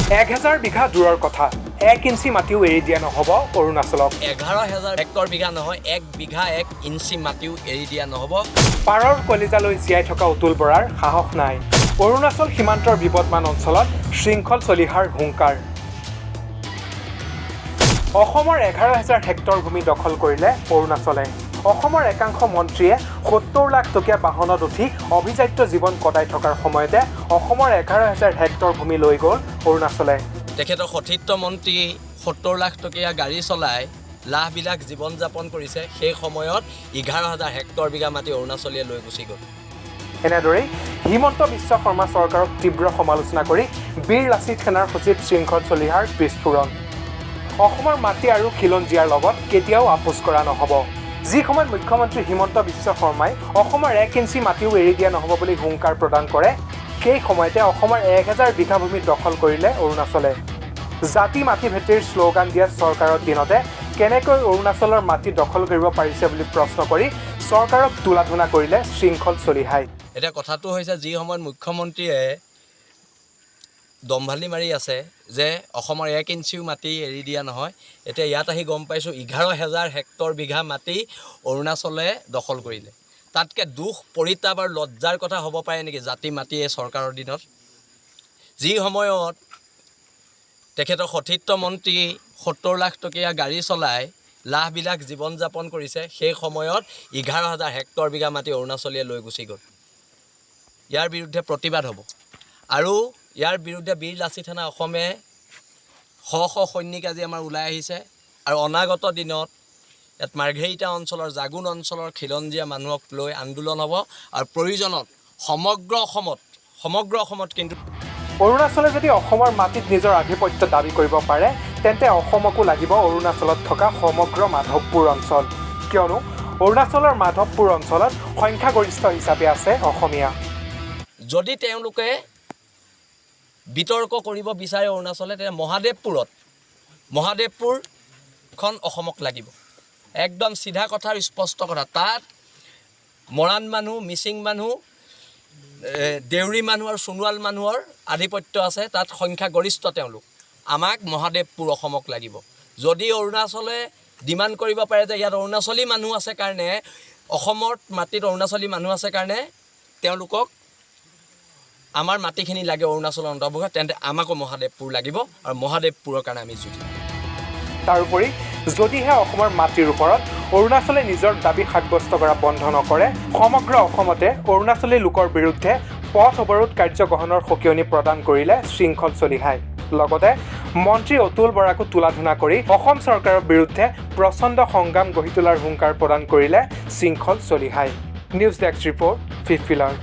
1000 বিঘা দূৰৰ কথা, 1 ইঞ্চি মাটিও এৰি দিয়া নহ'ব অৰুণাচলক। 11,000 হেক্টৰ বিঘা নহয়, 1 বিঘা 1 ইঞ্চি মাটিও এৰি দিয়া নহ'ব। পাৰৰ কলিজালৈ জীয়াই থকা অতুল বৰাৰ সাহস নাই। অৰুণাচল সীমান্তৰ বিবদমান অঞ্চলত শৃংখল চলিহাৰ হুংকাৰ। অসমৰ 11,000 হেক্টৰ ভূমি দখল কৰিলে অৰুণাচলে। অসমৰ একাংশ মন্ত্ৰীয়ে 70 লাখ টকীয়া বাহনত উঠি অভিজাত্য জীৱন কটাই থকাৰ সময়তে অসমৰ 11,000 হেক্টৰ ভূমি লৈ গ'ল অৰুণাচলে। তেখেতৰ সতীৰ্থ মন্ত্ৰী 70 লাখ টকীয়া গাড়ী চলাই লাহ বিলাস জীৱন যাপন কৰিছে, সেই সময়ত 11,000 হেক্টৰ বিঘা মাটি অৰুণাচলীয়ে লৈ গুচি গ'ল। এনেদৰেই হিমন্ত বিশ্ব শৰ্মা চৰকাৰক তীব্ৰ সমালোচনা কৰি বীৰ লাচিত সেনাৰ সচিব শৃংখল চলিহাৰ বিস্ফোৰণ। অসমৰ মাটি আৰু খিলঞ্জীয়াৰ লগত কেতিয়াও আপোচ কৰা নহ'ব। যি সময়ত মুখ্যমন্ত্ৰী হিমন্ত বিশ্ব শৰ্মাই অসমৰ 1 ইঞ্চি মাটিও এৰি দিয়া নহ'ব বুলি হুংকাৰ প্ৰদান কৰে, সেই সময়তে অসমৰ 1000 বিঘা ভূমি দখল কৰিলে অৰুণাচলে। জাতি মাটি ভেটিৰ শ্লোগান দিয়া চৰকাৰৰ দিনতে কেনেকৈ অৰুণাচলৰ মাটি দখল কৰিব পাৰিছে বুলি প্ৰশ্ন কৰি চৰকাৰক তুলাধূনা কৰিলে শৃংখল চলিহাই। এতিয়া কথাটো হৈছে, যি সময়ত মুখ্যমন্ত্ৰীয়ে দম্ভালি মাৰি আছে যে অসমৰ 1 ইঞ্চিও মাটি এৰি দিয়া নহয়, এতিয়া ইয়াত আহি গম পাইছোঁ 11,000 হেক্টৰ বিঘা মাটি অৰুণাচলে দখল কৰিলে। তাতকৈ দুখ, পৰিতাপ আৰু লজ্জাৰ কথা হ'ব পাৰে নেকি জাতি মাটি এই চৰকাৰৰ দিনত? যি সময়ত তেখেতৰ সতীৰ্থ মন্ত্ৰী 70 লাখ টকীয়া গাড়ী চলাই লাহ বিলাস জীৱন যাপন কৰিছে, সেই সময়ত 11,000 হেক্টৰ বিঘা মাটি অৰুণাচলীয়ে লৈ গুচি গ'ল। ইয়াৰ বিৰুদ্ধে প্ৰতিবাদ হ'ব আৰু ইয়াৰ বিৰুদ্ধে বীৰ লাচিত সেনা অসমে শ শ সৈনিক আজি আমাৰ ওলাই আহিছে আৰু অনাগত দিনত ইয়াত মাৰ্ঘেৰিটা অঞ্চলৰ, জাগুন অঞ্চলৰ খিলঞ্জীয়া মানুহক লৈ আন্দোলন হ'ব আৰু প্ৰয়োজনত সমগ্ৰ অসমত কিন্তু অৰুণাচলে যদি অসমৰ মাটিত নিজৰ আধিপত্য দাবী কৰিব পাৰে, তেন্তে অসমকো লাগিব অৰুণাচলত থকা সমগ্ৰ মাধৱপুৰ অঞ্চল। কিয়নো অৰুণাচলৰ মাধৱপুৰ অঞ্চলত সংখ্যাগৰিষ্ঠ হিচাপে আছে অসমীয়া। যদি তেওঁলোকে বিতৰ্ক কৰিব বিচাৰে অৰুণাচলে, তেতিয়া মহাদেৱপুৰখন অসমক লাগিব। একদম চিধা কথা আৰু স্পষ্ট কথা। তাত মৰাণ মানুহ, মিচিং মানুহ, দেউৰী মানুহ আৰু সোণোৱাল মানুহৰ আধিপত্য আছে। তাত সংখ্যাগৰিষ্ঠ তেওঁলোক। আমাক মহাদেৱপুৰ অসমক লাগিব। যদি অৰুণাচলে ডিমাণ্ড কৰিব পাৰে যে ইয়াত অৰুণাচলী মানুহ আছে কাৰণে, অসমত মাটিত অৰুণাচলী মানুহ আছে কাৰণে তেওঁলোকক আমাৰ মাটিখিনি লাগে অৰুণাচলৰ অন্তৰ্ভুক্ত, তেন্তে আমাকো মহাদেৱপুৰ লাগিব আৰু মহাদেৱপুৰৰ কাৰণে আমি যুঁজিম। তাৰোপৰি যদিহে অসমৰ মাটিৰ ওপৰত অৰুণাচলে নিজৰ দাবী সাব্যস্ত কৰা বন্ধ নকৰে, সমগ্ৰ অসমতে অৰুণাচলী লোকৰ বিৰুদ্ধে পথ অৱৰোধ কাৰ্য গ্ৰহণৰ সকিয়নি প্ৰদান কৰিলে শৃংখল চলিহাই। লগতে মন্ত্ৰী অতুল বৰাকো তুলাধূনা কৰি অসম চৰকাৰৰ বিৰুদ্ধে প্ৰচণ্ড সংগ্ৰাম গঢ়ি তোলাৰ হুংকাৰ প্ৰদান কৰিলে শৃংখল চলিহাই। News desk report, fifth pillar.